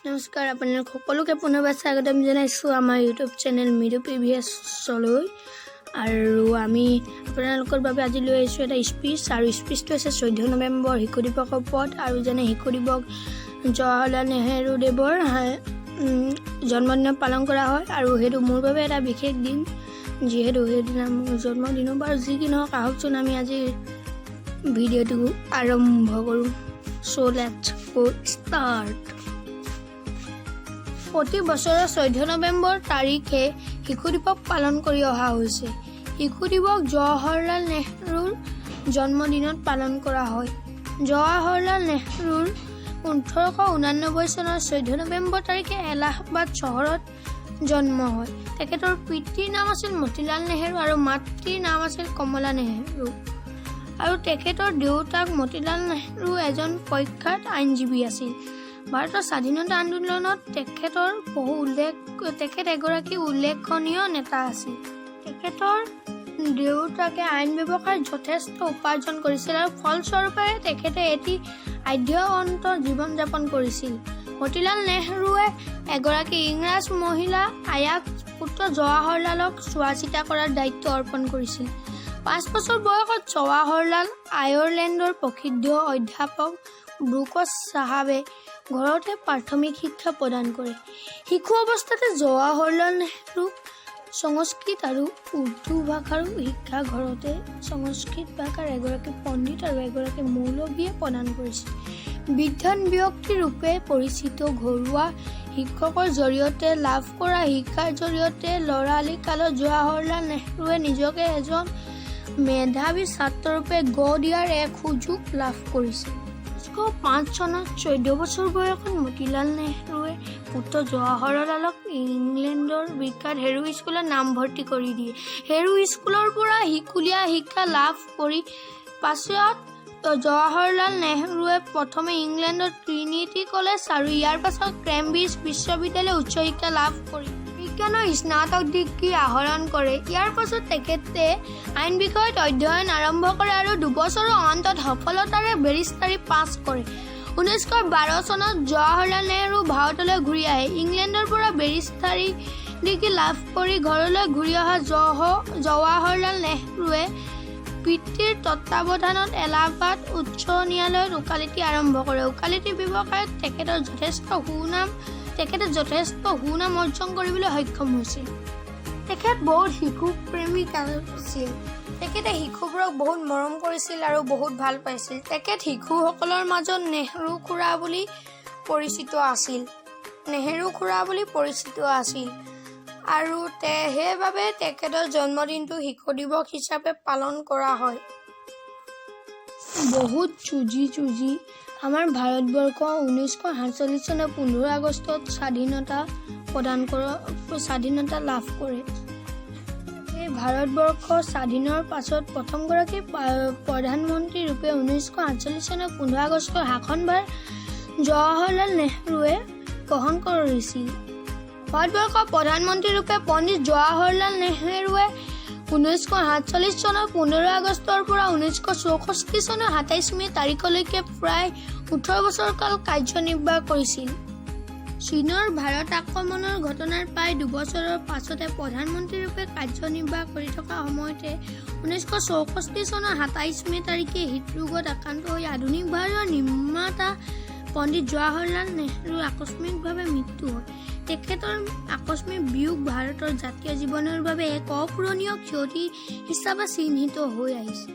নমস্কাৰ, আপোনালোক সকলোকে পুনৰবাৰ স্বাগতম জনাইছোঁ আমাৰ ইউটিউব চেনেল মৃদু প্ৰিভিয়াছলৈ। আৰু আমি আপোনালোকৰ বাবে আজি লৈ আহিছোঁ এটা স্পীচ আৰু স্পীচটো হৈছে 14 নৱেম্বৰ শিশু দিৱসৰ ওপৰত। আৰু যেনে শিশু দিৱস জৱাহৰলাল নেহেৰুদেৱৰ জন্মদিনত পালন কৰা হয় আৰু সেইটো মোৰ বাবে এটা বিশেষ দিন, যিহেতু সেইদিনা মোৰ জন্মদিনো। বাৰু, যি কি নহওক, আহকচোন আমি আজি ভিডিঅ'টো আৰম্ভ কৰোঁ। So let's go start. প্ৰতি বছৰৰ 14 নৱেম্বৰ তাৰিখে শিশু দিৱস পালন কৰি অহা হৈছে। শিশু দিৱস জৱাহৰলাল নেহৰুৰ জন্মদিনত পালন কৰা হয়। জৱাহৰলাল নেহৰুৰ 1889 চনৰ 14 নৱেম্বৰ তাৰিখে এলাহাবাদ চহৰত জন্ম হয়। তেখেতৰ পিতৃৰ নাম আছিল মতিলাল নেহেৰু আৰু মাতৃৰ নাম আছিল কমলা নেহেৰু। আৰু তেখেতৰ দেউতাক মতিলাল নেহৰু এজন প্ৰখ্যাত আইনজীৱী আছিল। ভাৰতৰ স্বাধীনতা আন্দোলনত তেখেতৰ বহু উল্লেখ তেখেত এগৰাকী উল্লেখনীয় নেতা আছিল। তেখেতৰ দেউতাকে আইন ব্যৱসায়ত যথেষ্ট উপাৰ্জন কৰিছিল আৰু ফলস্বৰূপে তেখেতে এটি আঢ্যৱন্ত জীৱন যাপন কৰিছিল। মতিলাল নেহৰুৱে এগৰাকী ইংৰাজ মহিলা আয়াক পুত্ৰ জৱাহৰলালক চোৱা চিতা কৰাৰ দায়িত্ব অৰ্পণ কৰিছিল। 5 বছৰ বয়সত জৱাহৰলাল আয়াৰলেণ্ডৰ প্ৰসিদ্ধ অধ্যাপক ব্ৰুকছ চাহাবে ঘৰতে প্ৰাথমিক শিক্ষা প্ৰদান কৰে। শিশু অৱস্থাতে জৱাহৰলাল নেহৰুক সংস্কৃত আৰু উৰ্দু ভাষাৰো শিক্ষা ঘৰতে সংস্কৃত ভাষাৰ এগৰাকী পণ্ডিত আৰু এগৰাকী মৌলবীয়ে প্ৰদান কৰিছিল। বিদ্বান ব্যক্তি ৰূপে পৰিচিত ঘৰুৱা শিক্ষকৰ জৰিয়তে লাভ কৰা শিক্ষাৰ জৰিয়তে ল'ৰালি কালত জৱাহৰলাল নেহৰুৱে নিজকে এজন মেধাৱী ছাত্ৰৰূপে গঢ় দিয়াৰ এক সুযোগ লাভ কৰিছিল। 1905 চনত 14 বছৰ বয়সত মতিলাল নেহৰুৱে পুত্ৰ জৱাহৰলালক ইংলেণ্ডৰ বিখ্যাত হেৰো স্কুলত নামভৰ্তি কৰি দিয়ে। হেৰো স্কুলৰ পৰা স্কুলীয়া শিক্ষা লাভ কৰি পাছত জৱাহৰলাল নেহৰুৱে প্ৰথমে ইংলেণ্ডৰ ট্ৰিনিটি কলেজ আৰু ইয়াৰ পাছত কেম্ব্ৰিজ বিশ্ববিদ্যালয়ত উচ্চ শিক্ষা লাভ কৰি বিজ্ঞানৰ স্নাতক ডিগ্ৰী আহৰণ কৰে। ইয়াৰ পাছত তেখেতে আইন বিষয়ত অধ্যয়ন আৰম্ভ কৰে আৰু 2 বছৰৰ অন্তত সফলতাৰে বেৰিষ্টাৰী পাছ কৰে। 1912 চনত জৱাহৰলাল নেহৰু ভাৰতলৈ ঘূৰি আহে। ইংলেণ্ডৰ পৰা বেৰিষ্টাৰী ডিগ্ৰী লাভ কৰি ঘৰলৈ ঘূৰি অহা জৱাহৰলাল নেহৰুৱে পিতৃৰ তত্ত্বাৱধানত এলাহাবাদ উচ্চ ন্যায়ালয়ত ওকালতি আৰম্ভ কৰে। ওকালতি ব্যৱসায়ত তেখেতে যথেষ্ট সুনাম অৰ্জন কৰিবলৈ সক্ষম হৈছিল। তেখেত বহুত শিশুপ্ৰেমিক আছিল। তেখেতে শিশুবোৰক বহুত মৰম কৰিছিল আৰু বহুত ভাল পাইছিল। তেখেত শিশুসকলৰ মাজত নেহৰু খুৰা বুলি পৰিচিত আছিল। নেহেৰু খুৰা বুলি পৰিচিত আছিল আৰু সেইবাবে তেখেতৰ জন্মদিনটো শিশু দিৱস হিচাপে পালন কৰা হয়। বহুত যুঁজি যুঁজি আমাৰ ভাৰতবৰ্ষ 1947 চনৰ 15 আগষ্টত স্বাধীনতা লাভ কৰে। এই ভাৰতবৰ্ষ স্বাধীনৰ পাছত প্ৰথমগৰাকী প্ৰধানমন্ত্ৰী ৰূপে 1947 চনৰ 15 আগষ্টৰ শাসনভাৰ জৱাহৰলাল নেহৰুৱে গ্ৰহণ কৰিছিল। ভাৰতবৰ্ষৰ প্ৰধানমন্ত্ৰী ৰূপে পণ্ডিত জৱাহৰলাল নেহৰুৱে 1947 চনৰ 15 আগষ্টৰ পৰা 1964 চনৰ 27 মে' তাৰিখলৈকে প্ৰায় 18 বছৰ কাল কাৰ্যনিৰ্বাহ কৰিছিল। চীনৰ ভাৰত আক্ৰমণৰ ঘটনাৰ প্ৰায় 2 বছৰৰ পাছতে প্ৰধানমন্ত্ৰীৰূপে কাৰ্যনিৰ্বাহ কৰি থকা সময়তে 1964 চনৰ 27 মে' তাৰিখে হৃদৰোগত আক্ৰান্ত হৈ আধুনিক ভাৰতৰ নিৰ্মাতা পণ্ডিত জৱাহৰলাল নেহৰুৰ আকস্মিকভাৱে মৃত্যু হয়। তেখেতৰ আকস্মিক বিয়োগ ভাৰতৰ জাতীয় জীৱনৰ বাবে এক অপূৰণীয় ক্ষতি হিচাপে চিহ্নিত হৈ আহিছে।